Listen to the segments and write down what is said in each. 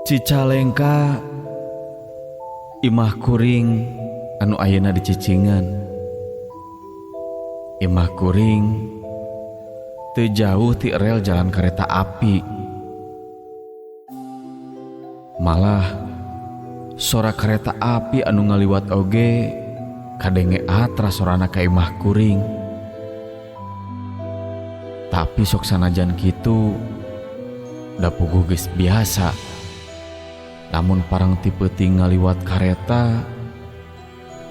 Cicalengka imah kuring anu ayeuna dicicingan. Imah kuring teu jauh ti rel jalan kareta api. Malah sora kareta api anu ngaliwat oge kadenge atra sorana ka imah kuring. Tapi sok sanajan kitu da puguh geus biasa. Lamun parang ti peuting ngaliwat kareta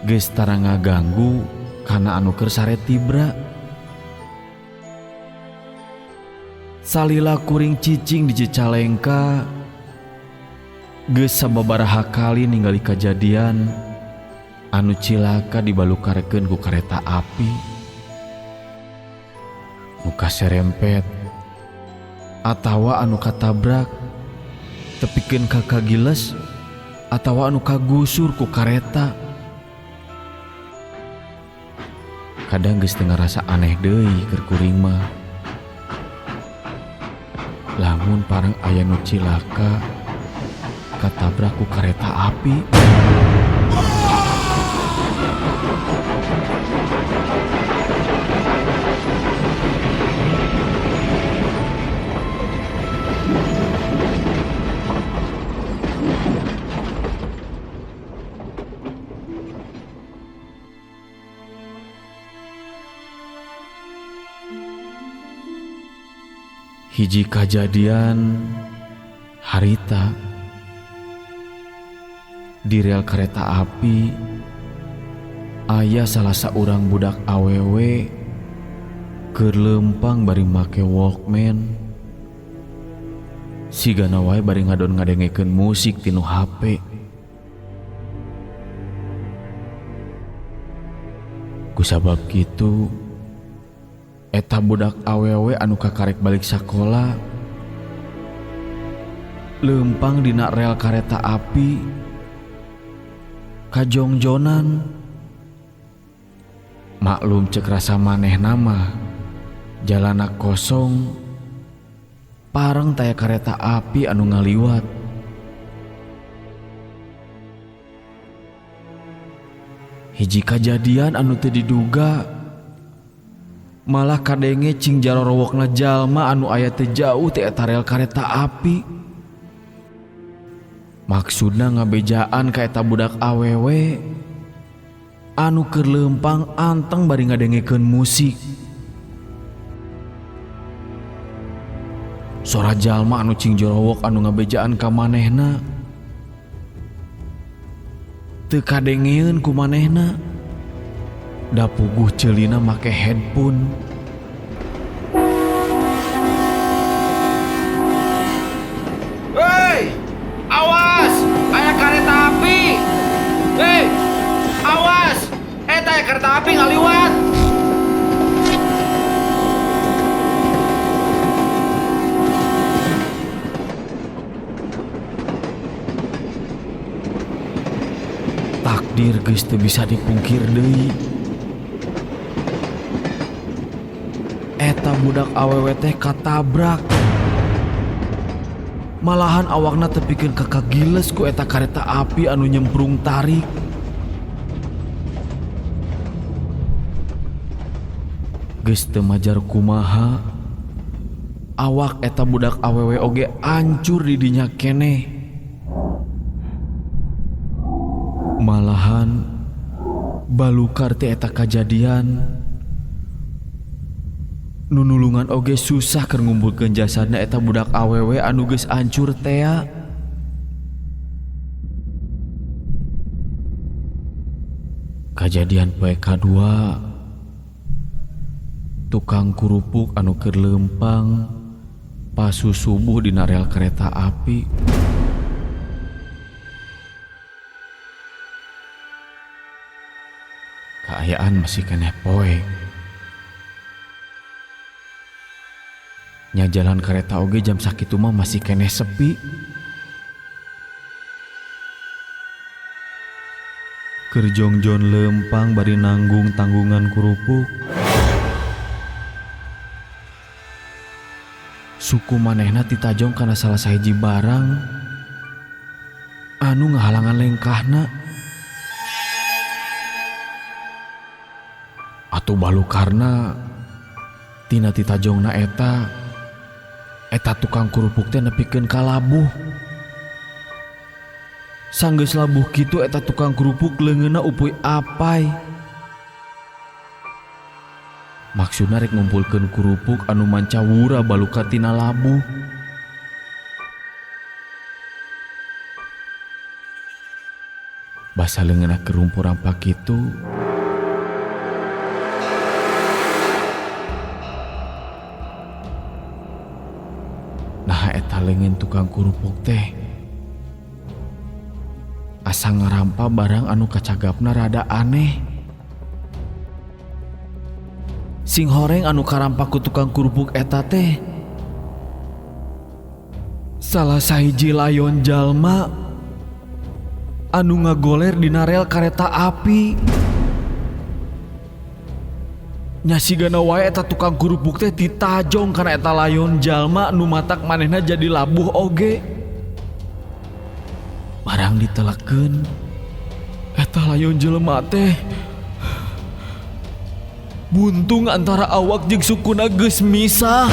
geus tara ngaganggu kana anu keur sare tibra. Salila kuring cicing di Cicalengka geus sababaraha kali ningali kajadian anu cilaka dibalukarkeun ku kareta api. Nu kaserempet atawa anu katabrak tepikeun ka kagiles atawa anu kagusur ku kareta. Kadang geus teu ngarasa aneh deui keur kuring mah. Lamun parang aya nu cilaka katabrak ku kareta api. Hiji kajadian harita di rel kareta api aya salah saurang budak awewe keur leumpang bari make Walkman. Sigana wae bari ngadon ngadengekeun musik tinu HP. Kusabab kitu eta budak awewe anu kakarek balik sakola leumpang dina rel kareta api kajongjonan. Maklum cek rasa manehna mah jalana kosong pareng taya kareta api anu ngaliwat. Hiji kajadian anu teu diduga malah kadenge cing jarorowokna jalma anu aya teu jauh ti eta rel kareta api. Maksudna ngabejaan ka eta budak awewe anu keur leumpang anteng bari ngadengekeun musik. Sora jalma anu cing jorowok anu ngabejaan ka manehna teu kadengeun ku manehna. Da puguh ceulina make headphone. Hei, awas, aya kareta api. Hei, awas, eta aya kareta api ngaliwat. Takdir geus teu bisa dipungkir deui. Eta budak awewe teh katabrak. Malahan awakna tepikeun ka kagiles ku eta kareta api anu nyemprung tarik. Geus teu majar kumaha, awak eta budak awewe oge ancur di dinya keneh. Malahan balukar ti eta kajadian nunulungan oge susah keur ngumpulkeun jasadna eta budak awewe anu geus ancur tea. Kajadian poe kadua tukang kurupuk anu keur leumpang pasu subuh dina rel kereta api. Kaayaan masih keneh poe. Nya jalan kereta oge jam sakitu mah masih keneh sepi. Keur jongjon leumpang bari nanggung tanggungan kurupuk. Suku manehna titajong kana salah sahiji barang Anu ngahalangan lengkahna. Atuh balukarna tina titajongna eta eta tukang kerupuk teh nepikeun ka labuh. Sanggeus labuh kitu eta tukang kerupuk leungeunna upuy apay. Maksudna rek ngumpulkeun kerupuk anu mancawura baluka tina labuh. Basa leungeunna kerumpur rampak kitu. Nah eta leungeun tukang kerupuk teh asa ngarampa barang anu kacagapna rada aneh. Sing horeng anu karampa ku tukang kerupuk eta teh salah sahiji layon jalma anu ngagoler dina rel kareta api. Nya sigana wae eta tukang kerupuk teh ditajong kana eta layon jalma nu matak manehna jadi labuh oge. Barang ditelekeun eta layon jelema teh buntung antara awak jeung sukuna geus misah.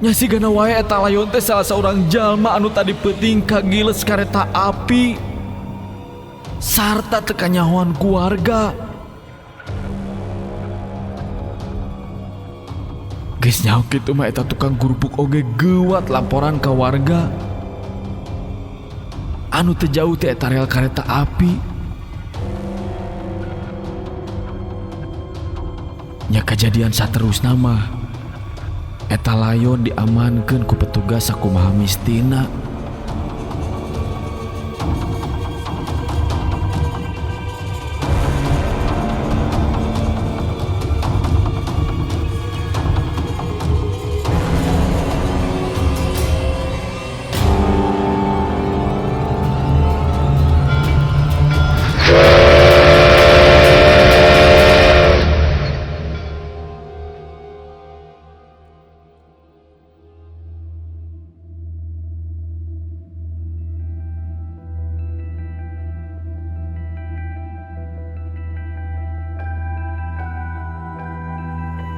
Nya sigana wae eta layon teh salah saurang jalma anu tadi peuting kagiles kareta api sarta teu kanyahoan keluarga. Geus nyaho kitu mah eta tukang kerupuk oge geuwat laporan ka warga anu teu jauh ti eta rel kareta api. Nya kejadian saterusna mah eta layon diamankeun ku petugas sakumaha mistina.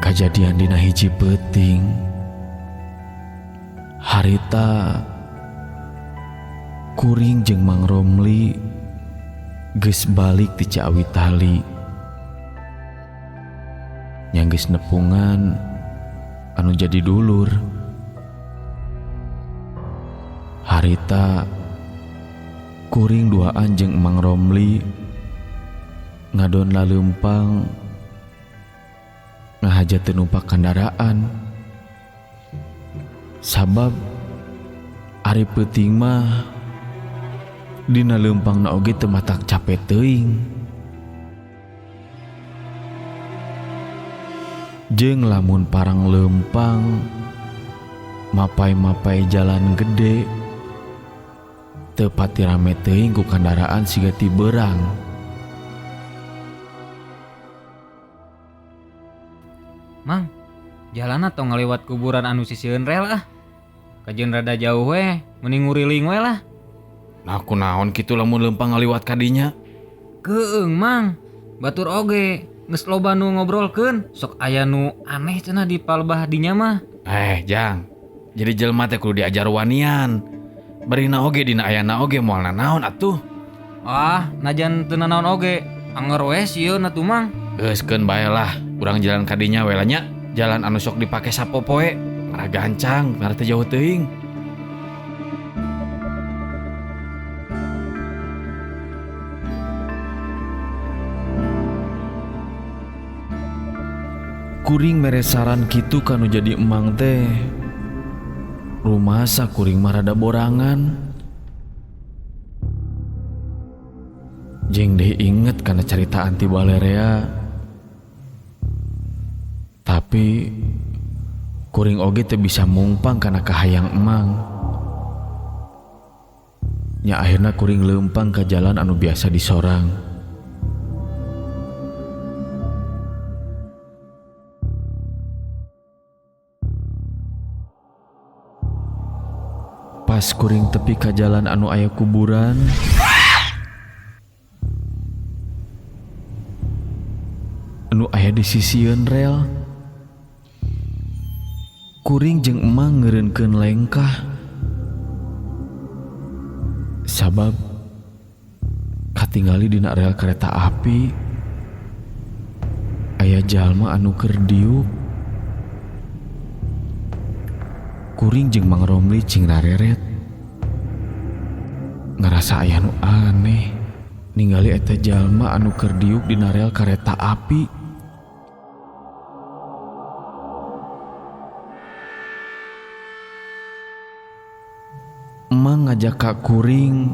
Kajadian dina hiji peuting harita kuring jeung Mang Romli geus balik ti Ciawitali. Nya geus nepungan anu jadi dulur. Harita kuring duaan jeung Mang Romli ngadon laleumpang ngahaja teu numpak kendaraan. Sabab ari peuting mah dina leumpangna oge teu matak cape teuing. Jeung lamun parang leumpang mapai-mapai jalan gede teu pati rame teuing ku kendaraan siga ti beurang. Mang, jalan atau ngelewat kuburan anu sisieun rel ah. Kajeun rada jauh we, mending nguriling we lah. Nah kunaon kitu lamun leumpang ngaliwat ka dinya? Keung Mang, batur oge geus loba nu ngobrolkeun, sok aya nu aneh cenah di palbah dinya mah. Jang, jadi jelema teh kudu diajar wanian. Barina oge dina ayana oge moal nanaon atuh. Ah, najan teu nanaon oge, anger we sieun atuh Mang. Geus keun bae lah, urang jalan ka dinya we lah nya. Jalan anu sok dipake sapopoe, ngara gancang, ngara teu jauh teuing. Kuring mere saran kitu kanu jadi emang teh. Rumasa kuring mah rada borangan. Jeung deh inget kana carita anti balerea. Tapi kuring oge teu bisa mungpang kana kahayang emang. Nya akhirna kuring leumpang ka jalan anu biasa disorang. Pas kuring tepi ka jalan anu aya kuburan, anu aya di sisieun rel. Kuring jeung emang ngeureunkeun lengkah. Sabab katingali dina rel kereta api aya jalma anu keur diuk. Kuring jeung Mang Romli cing rareret. Ngerasa aya nu aneh ningali eta jalma anu keur diuk dina rel kereta api. Emang ngajak ka kuring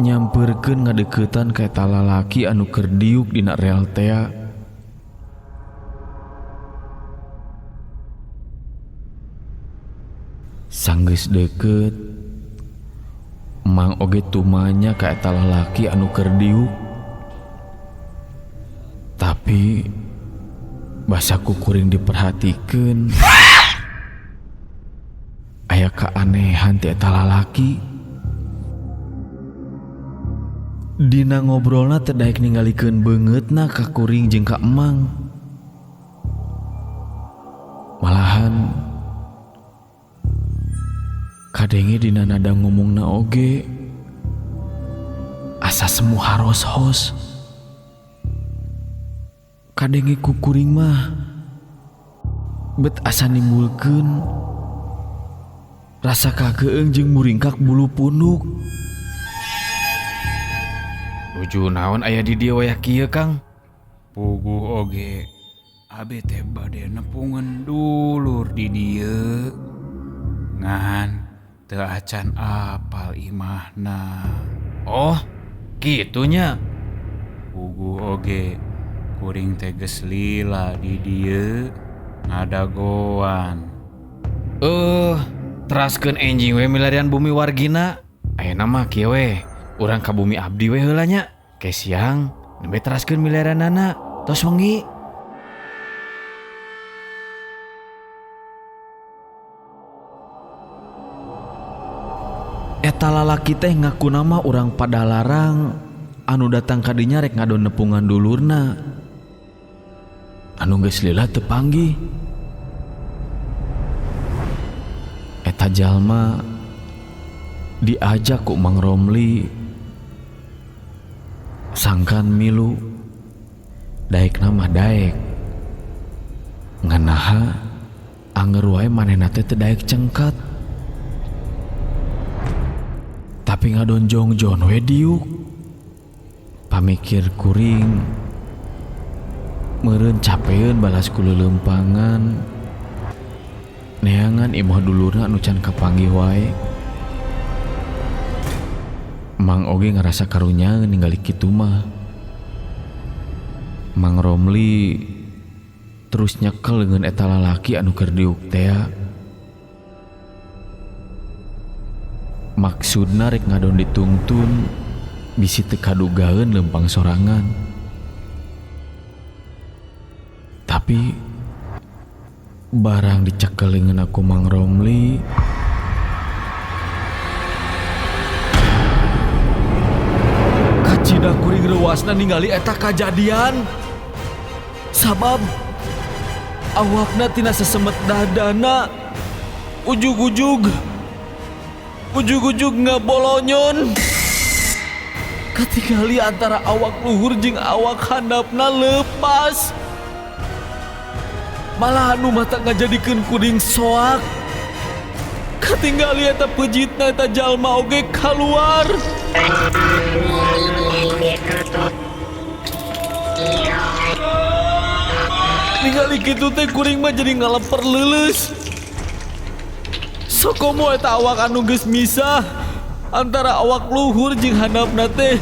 nyamperkeun ngadeukeutan ka eta lalaki anu keur diuk dina rel tea. Sanggeus deukeut, Mang oge tumanya ka eta lalaki anu keur diuk. Tapi basa ku kuring diperhatikeun, aya keanehan ti eta lalaki. Dina ngobrolna teu daek ningalikeun beungeutna ka kuring jeung ka emang. Malahan kadenge dina nada ngomongna oge asa semu haros-hos. Kadenge ku kuring mah bet asa nimbulkeun rasa kageung jeung muringkak bulu punuk. Nuju naon aya di dieu wayah kieu, Kang? Puguh oge abi teh bade nepungan dulur di dieu. Ngan teu acan apal imahna. Oh, kitunya. Puguh oge kuring teh geus lila di dieu ngadagoan. Teraskeun enjing we milarian bumi wargina. Ayeuna mah kieu we, urang ka bumi abdi we heula nya. Ke siang nembe teraskeun milarianana tos wengi. Eta lalaki teh ngaku nama urang Padalarang anu datang ka dinya rek ngadon nepungan dulurna anu geus lila teu panggih. Eta jalma diajak ku Mang Romli sangkan milu daek nama daek nganaha anger wae manehna teh teu daek cengkat. Tapi ngadonjong-jon we diuk. Pamikir kuring meureun capeun balas ku leuleumpangan neangan imah dulurna anu can kapanggih wae. Mang oge ngarasa karunya ningali kitu mah. Mang Romli terus nyekel leungeun eta lalaki anu keur diuk tea. Maksudna rek ngadon ditungtun bisi teu kadugaeun lempang sorangan. Tapi barang dicekel leungeun aku Mang Romli, kacida kuring reuasna ningali eta kajadian. Sabab awakna tina sesemet dadana ujug-ujug ngabolonyon. Katingali antara awak luhur jeung awak handapna lepas. Malah anu mata ngajadikeun kuring soak. Katingali eta pejitna eta jalma oge kaluar. Ningali kitu teh kuring mah jadi ngaleper leuleus. Sokomo eta awak anu geus misah antara awak luhur jeung handapna teh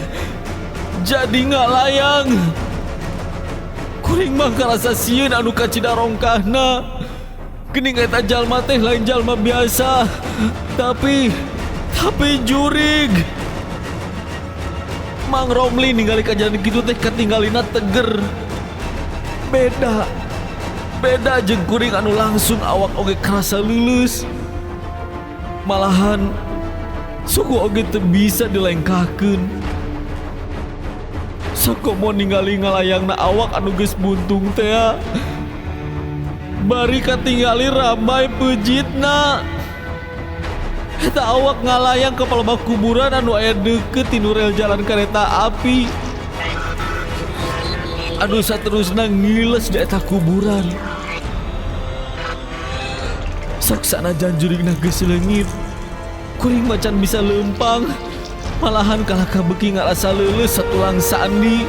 jadi ngalayang. Kuring mah karasa sieun anu kacida rongkahna. Geuning eta jalma teh lain jalma biasa, tapi jurig. Mang Romli ningali kajadian kitu teh katinggalina teger. Beda jeung kuring anu langsung awak oge karasa leuleus. Malahan suku oge teu bisa dilengkahkeun. Sok komo ningali ngalayangna awak anu geus buntung teh bari katingali rambai peujitna. Eta awak ngalayang ke palebah kuburan anu aya deukeut tinu rel jalan kereta api. Anu saterusna ngiles di eta kuburan. Sok sanajan jurigna geus leungit, kuring mah can bisa leumpang. Malahan kalah kabeuki ngarasa leuleus satulang sandi.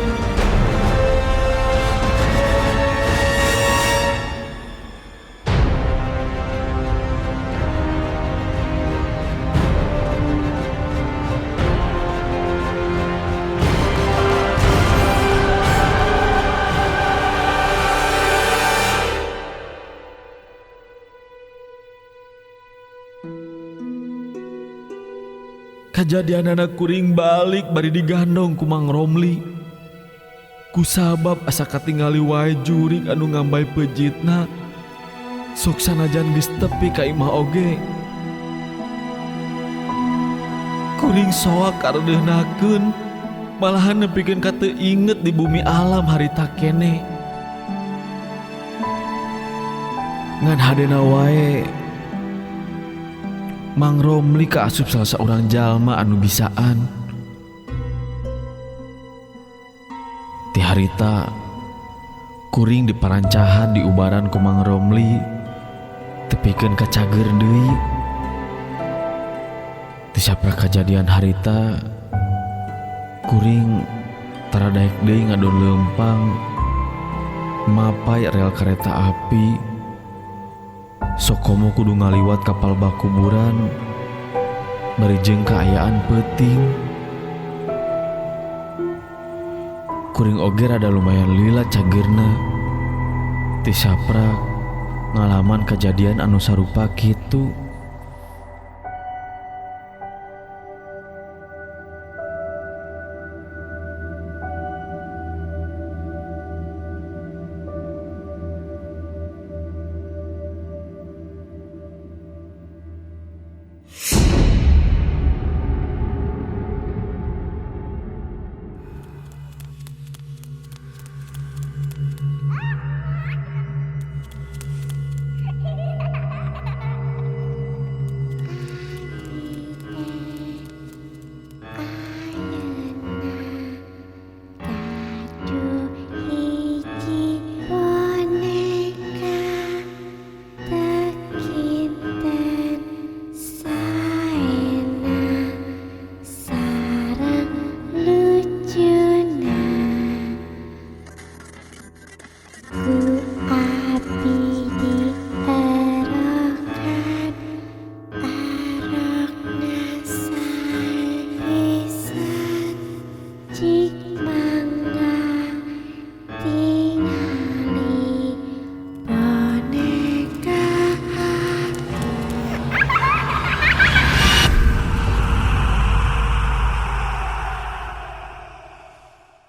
Kajadianana kuring balik bari digandong ku Mang Romli. Kusabab asa katingali wae jurig anu ngambay peujitna. Sok sanajan geus tepi ka imah oge. Kuring soak kareudeuhnakeun, malahan nepikeun ka teu inget di bumi alam harita keneh. Ngan hadena wae Mang Romli kaasup salah saurang jalma anu bisaan. Ti harita kuring diparancahan diubaran ku Mang Romli tepikeun ka cager deui. Ti saprak kajadian harita kuring tara daek deui ngadon leumpang mapai rel kereta api. Sok komo kudu ngaliwat ka palebah kuburan bari jeung kaayaan peuting. Kuring oge rada lumayan lila cagerna. Ti saprak ngalaman kajadian anu sarupa kitu.